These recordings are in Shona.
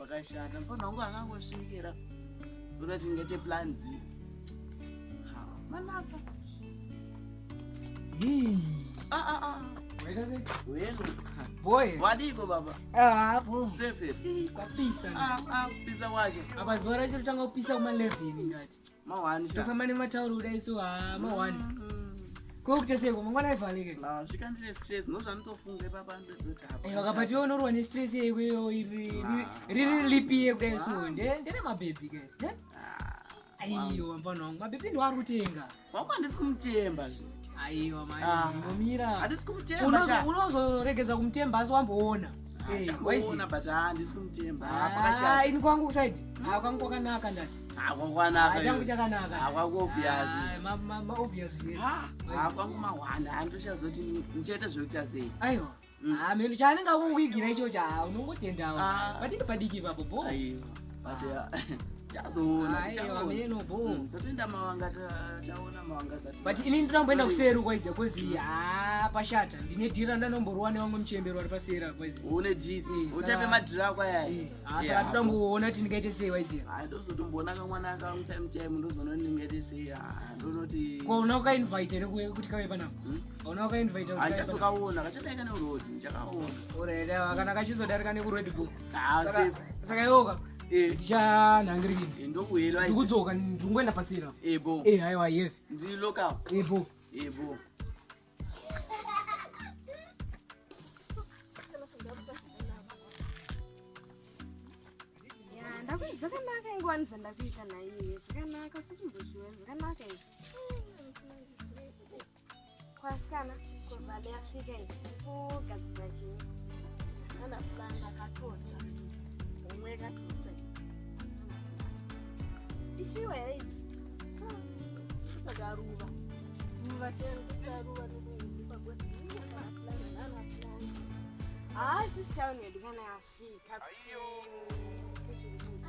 Pakashata mfana wangu akangosvikira. Ndoda tingaite plans. Ha, manaka. Hii. Ah ah ah. Waita sei? Welo. Boy. Wadiko baba. Ah, bo. Safe. Ih, Kwapisa. Ah ah, kupisa kwacho. Apa zuva racho rotanga kupisa kuma 11 ndati. Mawani sha. Tofamba nematauro kudai so ha ma 1. Ko kuita sei ko mangwana aivhalike. La, svika ndine stress, ndozvandinotofunga ipapa ndodzoti apa. Eh wakapati unorwa ne stress yekweyo iri Ah. riri lipi kudai so nde ndere mabhebhi ke. Ne? Ah, Aiwa mfana wangu mabhebhi ndo ari kutenga. Wangu handisi kumutemba zve. Aiwa Ah. mani inomira. Handisi kumutemba sha. Unozoregedza kumutemba asi wamboona. Eh, Chamboona but handisi kumutemba. Ah, Ah, pakashata. ini kwangu kusaidi. Ah, kwangu kwakanaka ndati. Ah, kwakwanaka. Ah, changu chakanaka. Ah, kwako obvious. Ah, ma obvious yes. Ah, ah, kwangu mahwanda handochazoti ndichaita zvekuita sei. Aiwa. Mm. Ah, mheno chaanenge akukuigira ichocho ah, unongotendawo. Ah. Padiki padiki ipapo bo. Aiwa. But tichazoona, Aiwa, tichaona. mheno bo. Totoenda mawanga taona mawanga sati. But ini ndinamboenda kuseru kwaiziya kozi ah pashata ndine dhira ndanomborwa nevamwe muchembero vari pasera kwaiziya. Une dhiri. Eh, Utape madhiri ako ayaya. Eh, ah, saka toda kungoona kuti ndingaite sei waiziya. Ah, ndozotomboona kamwana kangu time time ndozoona kuti ndingaite sei. Ah, ndonoti Ko una ukainvite here kuti kave panapa? Hmm? Una ukainvite kuti kave panapa? Handichazokaona, kachadaika neroad, ndichakaona. Alright, aiwa, kana kachizodarika nekuroad bo. Ah, Saka safe. saka iwoka Eh, ndichanhangirikini. eh, ndokuhelo ayi. Ndikudzoka ndikungoenda pasera. Eh, bo. Eh, aiwa yevi. Ndiri local. Eh, bo. Eh, bo. Ya, zvakanaka ingowani zvandakuita naiye zvakanaka usichimbozviwe zvakanaka izvi kwasikana kovale yasvika iyi kugadzira chii Kana pulanga katotsva. Homwe yakatotsva. ishiwa here idzi Kutsvaga ruva. Ruva tena ruva haa isisi chaonedu kana yasvika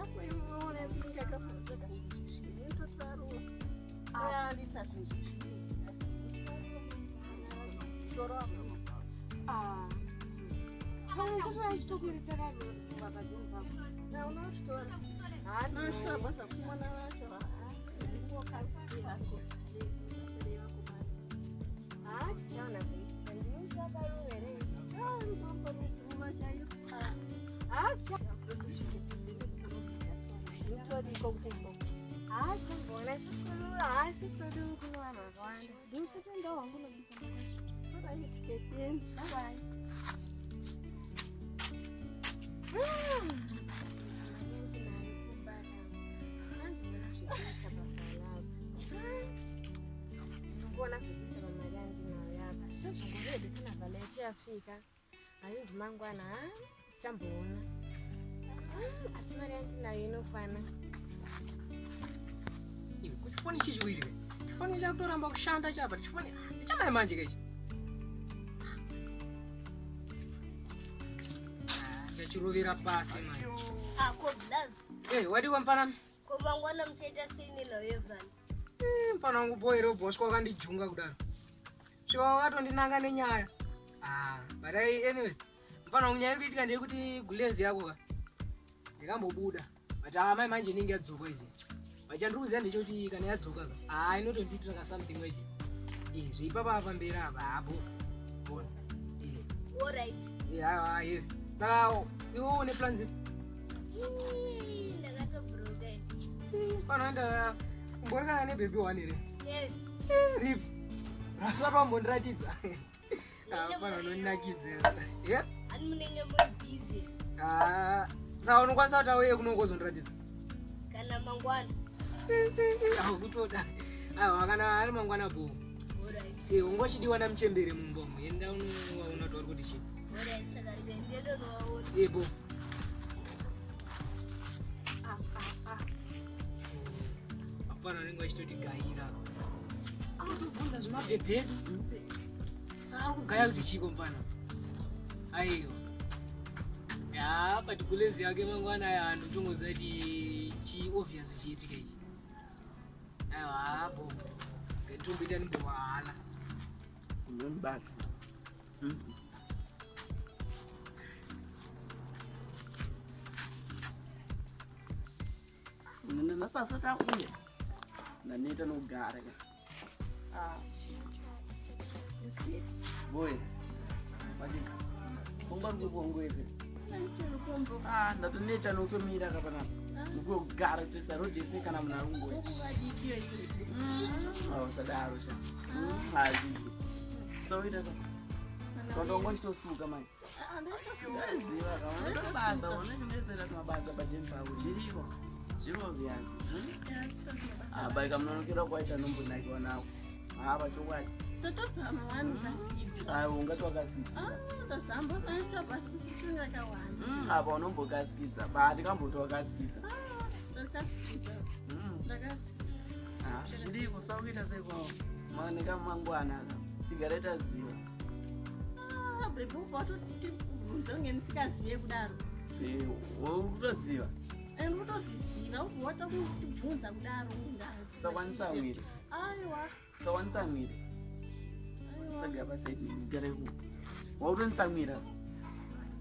Apo imuona pinga kafotsvaga zvinhu zvisvinu inototora ruva. Yandiita zvinhu zvisvinu. pamwe chitokuiritsa karuva padzini pako Unochitora. haa Unochitora basa kumwana wacho. haa tichaona zvaitika ndinoziva paruva here haa haa tichamboona isusu kwedu haa isusu kwedu kune vanhu vakawanda ndiusotoendawo hangu nobika Bye-bye. Ndikuona zvekuita pamari yandinayo apa sezvongoredu kana vhala yacho yasvika haindi mangwana ha tichamboona asi mari yandinayo inokwana Iwe, kuchifoni ichi chikuitika chifoni chakutoramba kushanda chapa chifoni ndichamai manje kechi Ah, chachirovera pasi manje Ako blaz. Eh, wadiwa mfana Ko mangwana muchaita sei nenhau Eh, mfana wangu boy robva wasvika wakandijunga kudaro svika wakatondinanga nenyaya Ah, but anyways mfana wangu nyaya iri kuitika ndeyekuti gulezi yako ka ndikambobuda but ah, mai manje inenge yadzoka izi but chandiri kuziva ndechekuti kana yadzoka ka ah, inotondiitira ka something wezi Eh, zveipapa pamberi apa hapo bona Eh, Alright. eh, aiwa heavy saka iwe une plans ipi? Ii, Ndakatobroka ini. Eh, mfana enda kumborekana nebhebhi one here Eh, rip rasati wambondiratidza pana unondinakidza Yeah? ani munenge muri busy Ah, saka unokwanisa kuti auye kuno kozondiratidza kana mangwana. kutoda aiwa kana ari mangwana bo Alright. ungochidiwa namuchembere mumba umu enda unovaona kuti vari kuti chii Alright, saka ndinovaona. ebo vafana vanenge vachitotigaira anotobvunza zvemabhebhe edu saka ari kugaya kuti chiko mfana aiwa ya but gulezi yake mangwana aya anhu tongoziva kuti chi obvious chiitika ichi aiwa bo ngatomboita nimbowahala Unonibata. Asi asati auya. Ndaneta nokugara ka. Ah. Boy. Madini. Bongo ri kubongweze. Ah, ndatoneta nokutomira ka panapa. Nokugara kuti sarodi yese kana munhu ari kungoya. Ah, usadaro sha. Ah, zvinji. So ita sa. Ndongo chitosuka mai. Ndaziva ka unoda basa, unochinetsera tumabasa padeni pako zviriko. Zviri obvious. Ah, bai kamunonokera kwaita nombonakiwa nako. Ah, pachokwadi. Totozama wani kasikidza. Ah, ungati wakasikidza. Ah, tozamba unoita basi kusisina yakawanda. Apa unombokasikidza. Ba, ndikamboti wakasikidza. Ah, ndakasikidza. Ndakasikidza. Ah, zviriko sakuita sekwawo. Maoneka mangwana aka. Tigare taziva. Ah, baby watotibvunza kunge ndisikaziye kudaro. Eh, uri kutoziva. And kutozviziva ubva watokutibvunza kudaro ungazi. Sakwanisa mwiri. Aiwa. Sakwanisa mwiri. Aiwa. Sagara pasaidi gare ku. Wautonditsamwira.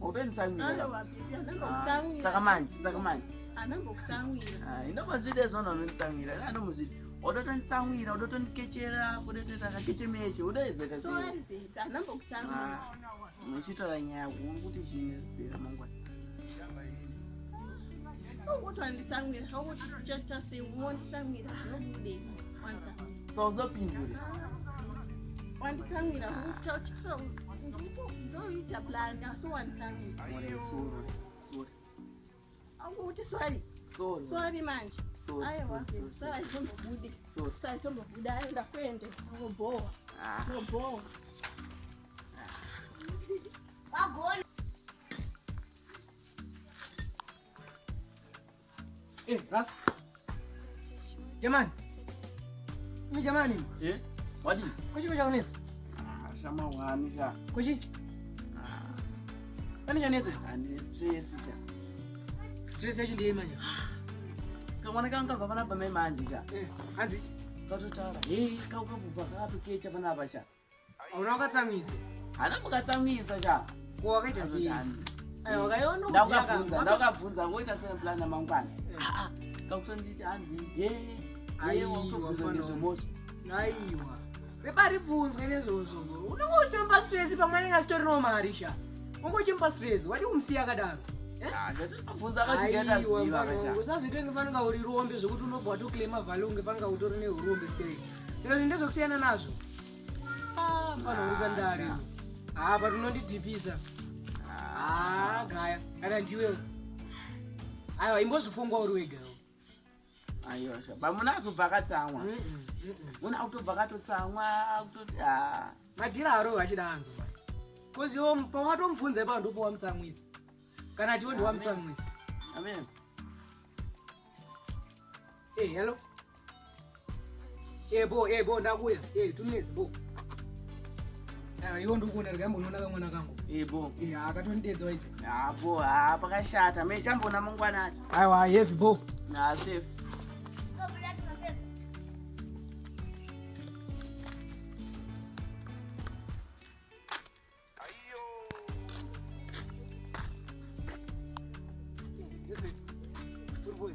Wautonditsamwira. Aiwa baby, andambokutsamwira. Saka manje, saka manje. Andambokutsamwira. Ah, indomazvida zvona unonditsamwira. Andomuzvida. Wautotonditsamwira, wautotondikechera, kudeteta kakechemeche, udoedzeka sei. Sorry baby, andambokutsamwira. Muchitaura nyaya huru kuti chini ramangwana. Ukuthi wanditsamwira, haukuti tichaita sei, wonditsamwira zvinobudei. Wanditsamwira. Saka uzopindure. Wanditsamwira, uchitira ndoita plan asi wanditsamwira. More sorry. Sorry. Aukuti sorry. Sorry. Sorry manje. Sorry. Aiwa, Sorry. sorry Sorry. aitombobude. Sorry. Sorry aitombobuda, aenda kuende. Ngobowa. Ah. Ngobowa. Wagona. Eh, Ras. Jamani. Imi jamani. Eh? Wadii? Kuchiko chakunetsa? Ah, shamawani sha. Kuchi? Ah, Pane chanetsa? handine stress sha. Stress yacho ndeyei manje? Kamwana kangu kabva panapa mai manje sha. Eh, hanzi Katotaura. Hey, kakabva kakatokecha panapa sha. hauna wakatsamwisa. Hana mukatsamwisa sha. Ko wakaita sei? Hanzi. Aiwa, wakaiona Ndakabvunza, ndakabvunza ngoita sei plan yamangwana. Eh. Ah, ah, kakutonditi hanzi, ye, ye Aiwa, wakutobvunza mfana. ngezvemosva. Aiwa. Reparibvunzwe nezvozvo. Unongotomba stress pamwe anenge asitorinawo mari sha. Ungochimupa stress, wadi kumusiya akadaro. Eh? Ah, ndatobvunza akachigeta ziva kasha. usazoite ngefanika uri rombe zvokuti unobva watoclaima value ngefanika utori neurombe straight. Izvo ndezvokusiyana nazvo. Ah, mfana uri sandari. Ah, Ah, but unondidhipisa. Ah, gaya. Kana ndiwewe. Aiwa, imbozvifungwa uri wega. Aiwa sha. Bamuna azobva akatsamwa. Muna akutobva akatotsamwa kutoti ah. Madhira aro achida anzo. Kozi iwo pawatomubvunza ipapo ndipo wamutsamwisa. Kana tiwo ndiwamutsamwisa. Amen. Eh, hello. Eh, bo, eh, bo, ndakuya. Eh, 2 minutes, bo. Aiwa, iwo ndikuona ndikambonoona kamwana kangu. Eh, bo. Eh, akatondidedza waizi. Ah, bo, ah, pakashata. Me chambona mangwana acho. Aiwa, heavy bo. Ah, safe. Tinobuda tunapedza. Yes, babe. Uri boy.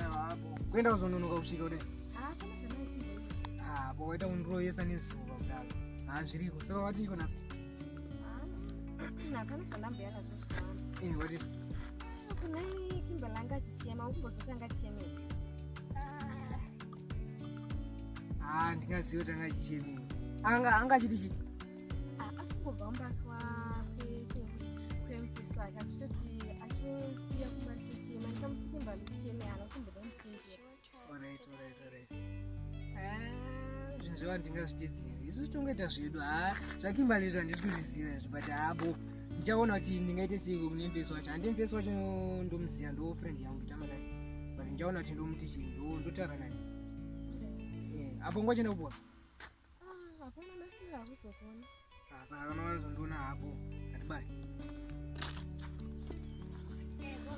Aiwa, bo. Kuenda kuzononoka kusvika kudai. Ah, pane zvandaichimboita. Ah, bo waita kundiroyesa nezuva kudaro. Ah, zviriko. Saka watiko naso? Ah, hapana zvandamboya nazvo zvakawanda. Eh, wati. Kuna Kimberly anga achichema, ukumbozoti achichemei. Ah, ndingaziva kuti anga achichemei. Anga achiti chii? Ah, akungobva kumba kwemufesi wake achitoti achouya kumba achitochema. Ndikamuti Kimberly kuchemei, haana kumboda kumupindura. Alright. Ah, zvinhu zveva ndingazvitedzeri. Isusu tongoita zvedu. Ha, zvaKimberly izvo handisi kuzviziva izvo, but hapo ndichaona kuti ndingaite sei kune mufesi wacho. Handi mufesi wacho ndomuziva, ndo friend yangu ndotamba naye. But ndichaona kuti ndomuti chii, ndotaura naye. Eh, apo nguva chenda kupuwa. Ah, hapana ndasira kuzokuona. Ah, saka kana wazondiona hapo, ngatibai. Yebo.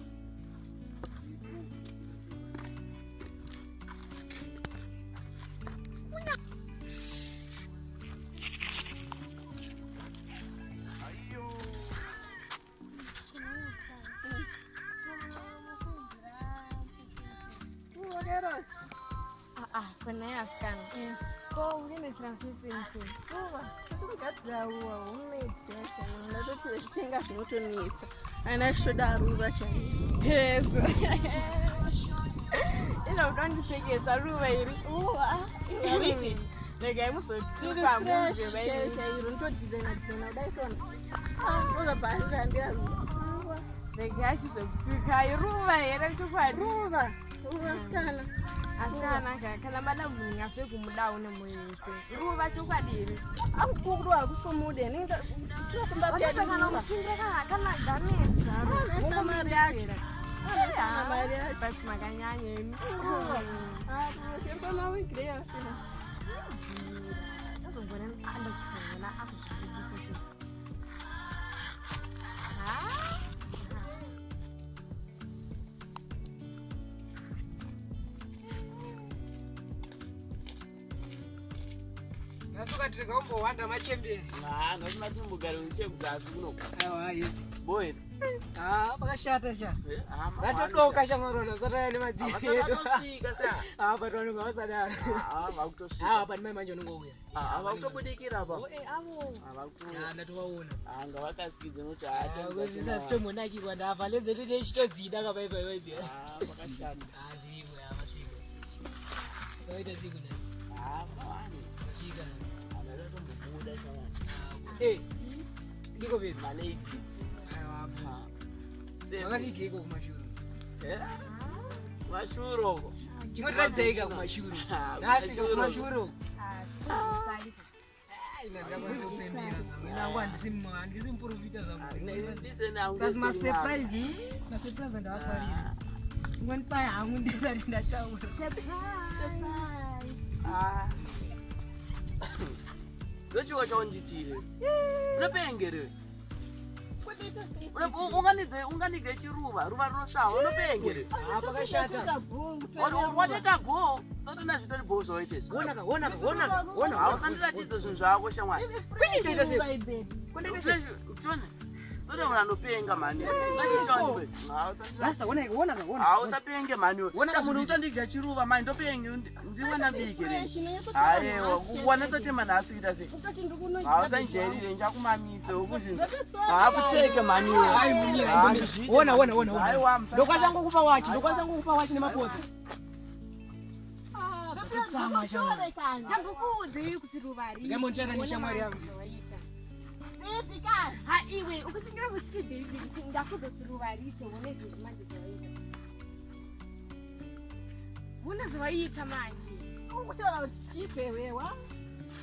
Naye asikana. Ko unoendesera mfisi? Ruva, kugadzira ruva homemade chaicho. Ndatoti kutenga zvinotonetsa. Ana zvoda ruva chairo. Hezvo. Ino kutondishekesa ruva iri. Ruva. Riti. Regai muzotuka Fresh chairo chairo ndotodizaina dizaina kudai sona. Ah, rorabva randira ruva. Ruva. Regai achizokutukai ruva here chokwadi? Ruva. Ruva sikana. Asikana ka kana mada munhu asvekumudawo nemwoyo wese. Ruva chokwadi here? Akukuru hakusomude. Nenda tinokumba Kana pedu ruva. kuchinja kana damage zvaro. Anoisa mari yacho. Anoisa mari yacho. Basi makanyanya imi. Ruva. Ah, ruva. Semba mawigire asina. Chazongona andachizongona akuzviita. Nhasi ukatirega umbowanda machembere. Ah, nhasi matimbogare uchekuzasi kuno. Aiwa, aye. Boy. Ah, pakashata sha. Eh, ah, mawanda. Ratodoka shamwarona usataya nemadziro. Havasati sha. Ah, but vanonga vasadaro. Ah, Ah, vakutosvika. but mai manje unongouya. Ah, vakutobudikira pa. Oh, eh, avo. Ah, vakuto. Ah, ndatovaona. Ah, ngavakasikidze nokuti Ah, kuzvisa sitombonakirwa ndabva lenze toite chitodzida kapaipai waiziva. Ah, pakashata. Ah, zvirimo ya masvika. Saita siku nhasi. Ah, mawani. Masvika. Ah, ndatotombobuda shamwari. Ah, eh. Ndiko baby. Maladies. Aiwa, apo. Ah. Seven. Makavigeko kumashuru. Eh? Mashuro uko. Chimbotiratidzai kumashuru. Ah, Nhasi kumashuru. kumashuru. Ah, Nangu handisi muprofita zvangu. Ndisena hangu Plus ndisina. masurprise, masurprise ndavafarira. Ingonipai hangu ndisati ndataura. Ah. Ndochiwa chaunditire. Unopengere. Unganidze chiruva, ruva rinosvava, unopengere. Ah, pakashata. Watoita bho, sotona zvitori bho zvawaita izvi. Wonaka, wonaka, wonaka, wonaka. Hausandiratidze zvinhu zvako shamwari. Kundiita sei? Kundiita sei? Tione. Sota munhu anopenga mhani. Rasta, wonaka, wonaka, wonaka. Hausapenge mhani. Wona Sha munhu zvinoita. uchandidya chiruva mhani ndopenge ndiwana bikere. Aiwa, wanatotema nhasi kuita sei? Hausanjerire njakumamise ukuzvinhu. Hakutseke mhani. Ai, munyira, imbomira. Wona, wona, wona, wona. Aiwa, Ndokwanisa ngokupa wachi, ndokwanisa ngokupa wachi nemapotsi. Ah, dzakatsamwa shamwari. Ndambokuudzei kuti ruva riri. Ndingambotsvaka neshamwari yangu. Ha iwe ukutingira kuti baby kuti ndakuudza kuti ruva riite wona izvozvi manje zvawaita. Wona zvawaita manje. Ukutaura kuti chipewewa.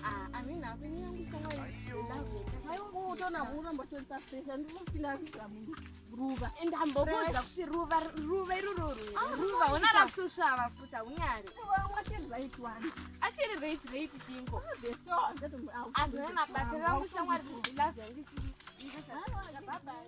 Ah, amina ako ini yangu shamwari. Utona urombo toripa pressure ndikuti ndakuita ruva. Ndambokuudza kuti ruva ruva irororo. Ruva wona rakutosvava futi haunyari. Ruva watiri right one. Achiri rate rate chingo. Best Azvina mabasa rangu shamwari love yangu ichiri. Bye bye.